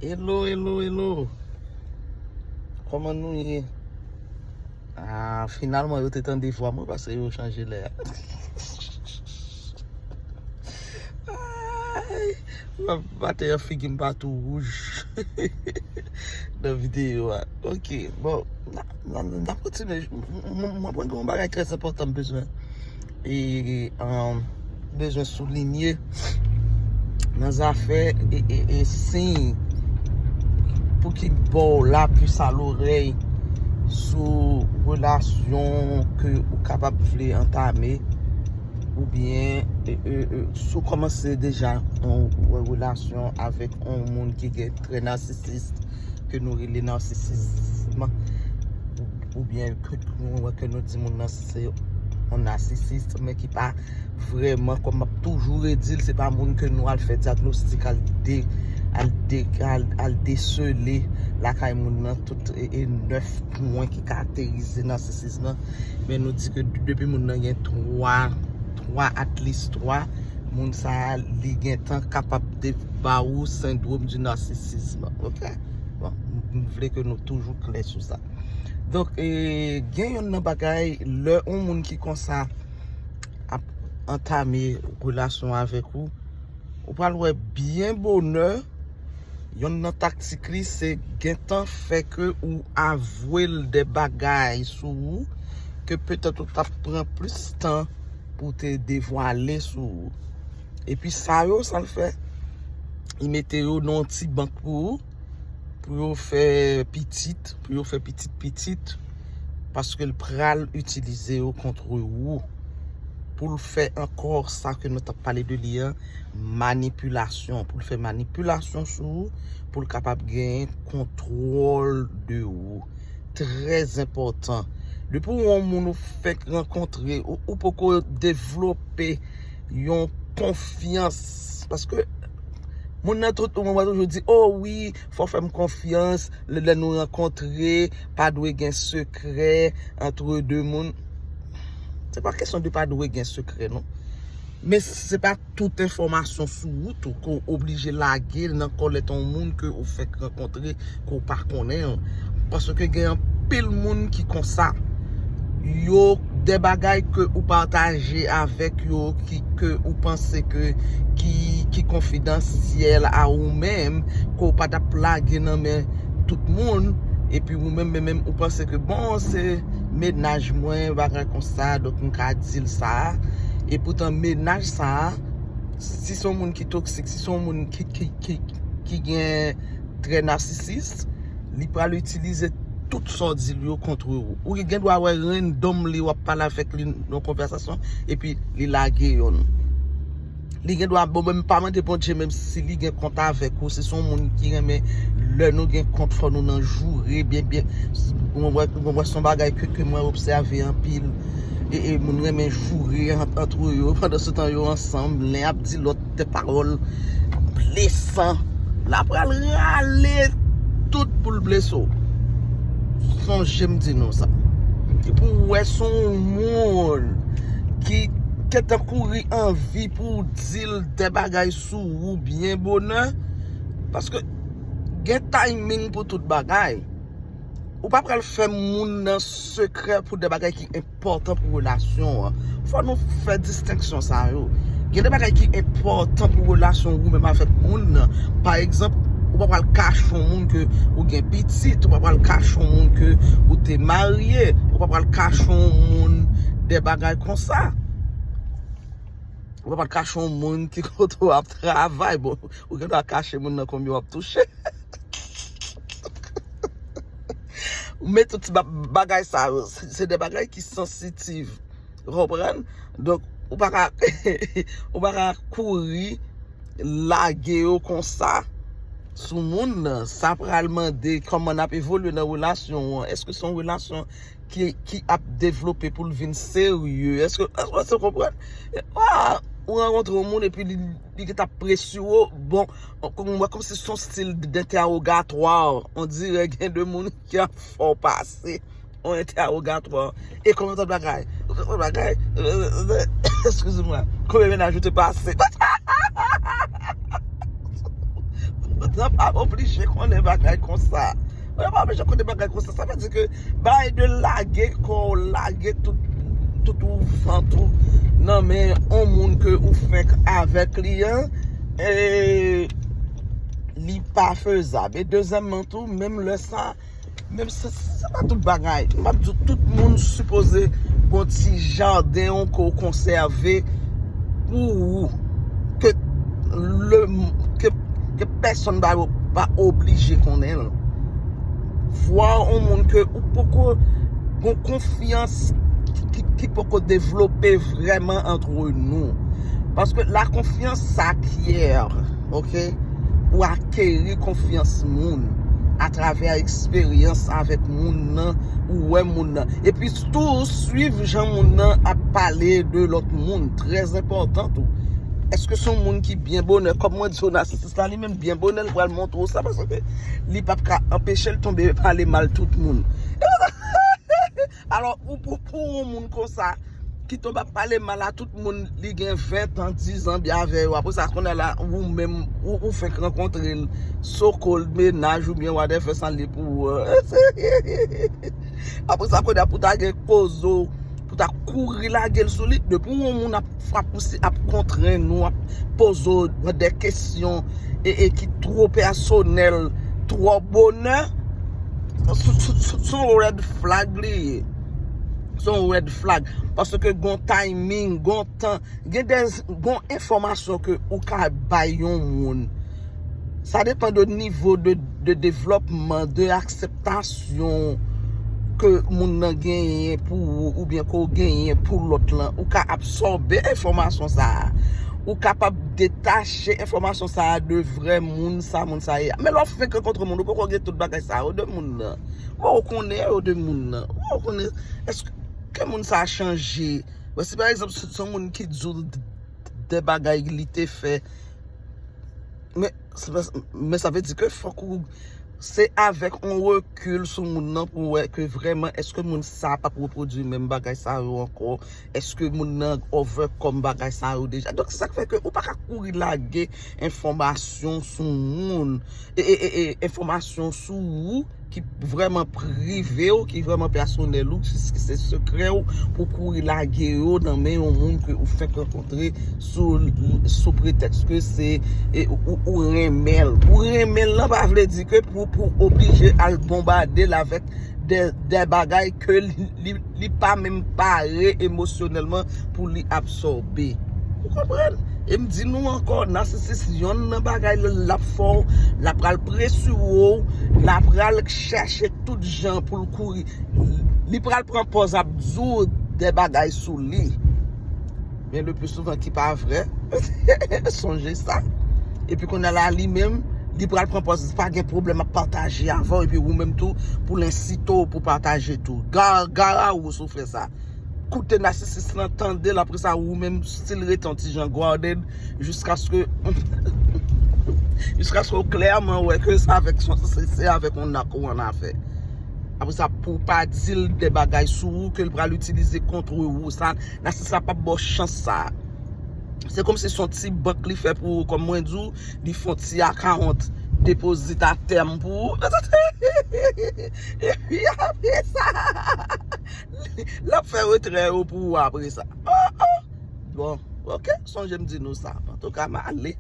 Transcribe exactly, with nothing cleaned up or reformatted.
Hello, hello, hello. Kòman nou ye? Ah, finalman, yo te tande vwa mwen paske yo chanje lè a. Ay, maten an figi m pa tou wouj nan videyo a. Ok, bon, n a, n a, n a kontinye. M, m, m, mwen gen yon bagay trè enpòtan m bezwen e, um, bezwen soulinye nan zafè e, e, e siy pou ki bò w la pis a lorèy sou relasyon ke ou kapab vle antame oubyen e, e, e, si w kòmanse deja yon relasyon avèk yon moun ki gen trè nasisis ke nou rele nasisizm oubyen ke nou wè ke nou di moun nan se yon nasisis men ki pa vrèman, kòm m ap toujou redi l, se pa moun ke nou al fè dyagnostik, al de, al de, al, al desele lakay moun nan tout e, e nèf pwen ki karakterize nasisizm nan. Men nou di ke depi moun nan gen twa, twa, at least twa, moun sa a, li gentan kapab de, ba ou sendwòm di nasisizm. Ok? Bon, m, m vle ke nou toujou klè sou sa. Donk, e, gen yonn nan bagay, lè yon moun ki konsa ap antame relasyon avèk ou, ou pral wè byen bonè, yonn nan taktik li, se gentan fè ke ou avwe l de bagay sou ou, ke petèt ou t ap pran plis tan pou te devwale sou ou. Epi sa yo, sa l fè? Li mete yo nan yon ti bank pou ou, pou yo fè pitit, pou yo fè pitit pitit, paske l pral itilize yo kont ou, pou l fè ankò sa ke nou t ap pale de li an, manipilasyon, pou l fè manipilasyon sou ou, pou l kapab genyen kontwòl de ou. Trè enpòtan. Depi w yon moun ou fèk rankontre, ou, ou poko devlope yon konfyans, paske moun nan tout moman toujou di, "Oh wi, fò fè m konfyans, lè, lè nou rankontre, pa dwe gen sekrè antre de moun." Se pa kesyon de pa dwe gen sekrè, non. Men se pa tout enfòmasyon sou ou tou ke w oblije lage nan kòlèt yon moun ke ou fèk rankontre, ke w pa konnen. Paske gen anpil moun ki konsa. Yo, de bagay ke ou pataje avèk yo, ki, ke ou panse ke, ki, ki konfidansyèl a ou menm, ke w pa t ap lage nan men tout moun, epi ou menm, men menm, ou panse ke, bon, se mennaj mwen, bagay konsa, donk m ka di l sa. Epoutan, mennaj sa, si se yon moun ki toksik, si se yon moun ki, ki, ki, ki gen trè nasisis, li pral itilize tout sa w di l yo kont ou. Ou gen dwa wè randomly w ap pale avèk li nan yon konvèsasyon, epi li lage yonn. Li gen dwa, bon, men m pa mande Bondye, menm si li gen kont avèk ou, si se yon moun ki renmen, lè nou gen kont, fò nou nan joure, byen, byen. Mwen wè, mwen wè se yon bagay ke, ke mwen obsève anpil. E, e moun renmen joure ant, antre yo, pandan se tan yo ansanm, len ap di lòt de pawòl blesan. L ap pral rale tout pou l blese w. Sonje m di nou sa. Epi w wè se yon moun ki gentan kouri anvi pou w di l de bagay sou ou byen bonè. Paske gen timing pou tout bagay. Ou pa pral fè moun nan sekrè pou de bagay ki enpòtan pou relasyon an. Fò nou fè distenksyon sa yo. Gen de bagay ki enpòtan pou relasyon ou menm avèk moun nan. Pa egzanp, ou pa pral kache yon moun ke ou gen pitit, ou pa pral kache yon moun ke ou te marye, ou pa pral kache yon moun de bagay konsa. Ou pa pral kache yon moun ki kote w ap travay. Bon, ou gen dwa kache moun nan konbyen w ap touche. Men tout ti ba-, bagay sa yo, se, se de bagay ki sansitiv. Ou konprann? Donk, ou pa ka, ou pa ka kouri lage yo konsa sou moun nan. Sa pral mande kòman n ap evolye nan relasyon an. Èske se yon relasyon ki, ki ap devlope pou l vin serye? Èske, èske w konprann? Ah, ou rankontre yon moun epi li, li gentan ap presye w. Bon, kòm, kòmsi se yon stil d-, d-entèwogatwa. On dirè gen de moun ki ap fè w pase yon entèwogatwa. E kòman w t ap bagay? Ou t ap bagay? Excusez-moi. Konbyen mennaj ou te pase? Ou t ap Nan pa oblije konnen bagay konsa. Ou pa oblije konnen bagay konsa. Sa vle di ke bay de lage kò w, lage tout, tout ou vant ou nan men yon moun ke ou fenk avèk li an, e, li pa fezab. E dezyèmman tou, menm lè sa, menm se, se pa tout bagay. M ap di w, tout moun sipoze gon ti jaden ke w konsève pou ou. Ke le, ke, ke pèsonn pa, pa oblije konnen l. Vwa yon moun ke ou poko gon konfyans ki, ki, ki poko devlope vrèman antre nou. Paske la konfyans sa akyè, ok? Ou akeri konfyans moun atravè eksperyans avèk moun nan, ou wè moun nan. Epi tou, swiv jan moun nan ap pale de lòt moun. Trè enpòtan tou. Èske se yon moun ki byen bonè? Kòm mwen di w, nasisis la, li menm byen bonè, l pral montre w sa, paske li p ap ka anpeche l tonbe pale mal tout moun. Alò, ou pou, pou yon moun konsa, ki tonbe ap pale mal a tout moun, li gen ven tan, diz an, byen avè yo. Apre sa, kounye a la, ou menm, ou, ou fenk rankontre l, so called mennaj oubyen whatever, sa li pou ou. Apre sa, kounye a, pou ta gen kozo, pou ta kouri lage l sou li, depi yon moun ap frape ou, si ap kontrenn ou, ap poze w de kesyon, e, e ki twò pèsonèl, twò bonè, se, se, se, se yon red flag li ye. Se yon red flag. Paske gon timing, gon tan, gen de, gon enfòmasyon ke ou ka bay yon moun. Sa depann de nivo de, de devlòpman, de akseptasyon ke moun nan genyen pou ou, oubyen ke w genyen pou lòt lan. Ou ka absòbe enfòmasyon sa a. Ou kapab detache enfòmasyon sa a de vrè moun sa moun sa ye. Men lè w fenk rankontre moun, ou poko gen tout bagay sa yo de moun nan. Ou poko konnen yo de moun nan. Ou poko konnen èske moun sa a chanje. Bon, si pa egzanp, se, se yon moun ki di w de bagay li te fè, men, men sa vle di ke fòk ou, se avèk yon rekil sou moun nan pou w wè ke vrèman, èske moun sa a p ap repwodui menm bagay sa yo ankò? Èske moun nan overcome bagay sa yo deja? Donk, se sa k fè ke ou pa ka kouri lage enfòmasyon sou moun, e, e, e, e enfòmasyon sou ou ki vrèman prive w, ki vrèman pèsonèl ou, ki, ki se sekrè w, pou kouri lage yo nan men yon moun ke ou fenk rankontre sou, sou pretèks ke se, e, ou, ou renmen l. Ou renmen l lan pa vle di ke pou, pou oblije al bonbade l avèk de, de bagay ke li, li, li pa menm pare emosyonèlman pou li absòbe. Ou konprann? E m di nou ankò, nasisis, yonn nan bagay l, l ap fè w, l ap pral presire w, l ap pral chèche tout jan pou l kouri. Li pral pran pòz ap di w de bagay sou li. Men le pli souvan ki pa vrè. Sonje sa. Epi kounye a la, li menm, li pral pran pòz, pa gen pwoblèm ap pataje avè w, epi ou menm tou, pou l ensite w pou pataje tou. Ga-, gara ou si w fè sa. Koute nasisis lan, tande l, apre sa, ou menm, still rete yon ti jan guarded, jiskaske, jiskaske w klèman wè ke se avèk, se, se avèk yon nak ou an afè. Apre sa, pou w pa di l de bagay sou ou ke l pral itilize kont ou, sa, nasisis la p ap ba w chans sa. Se kòmsi se yon ti bank li fè pou ou, kòm mwen di w, li fè yon ti akawont depozit a tèm pou ou. Epi apre sa, l ap fè retrè yo pou ou apre sa. Oh, oh. Bon, ok, sonje m di nou sa. Antouka, m ale.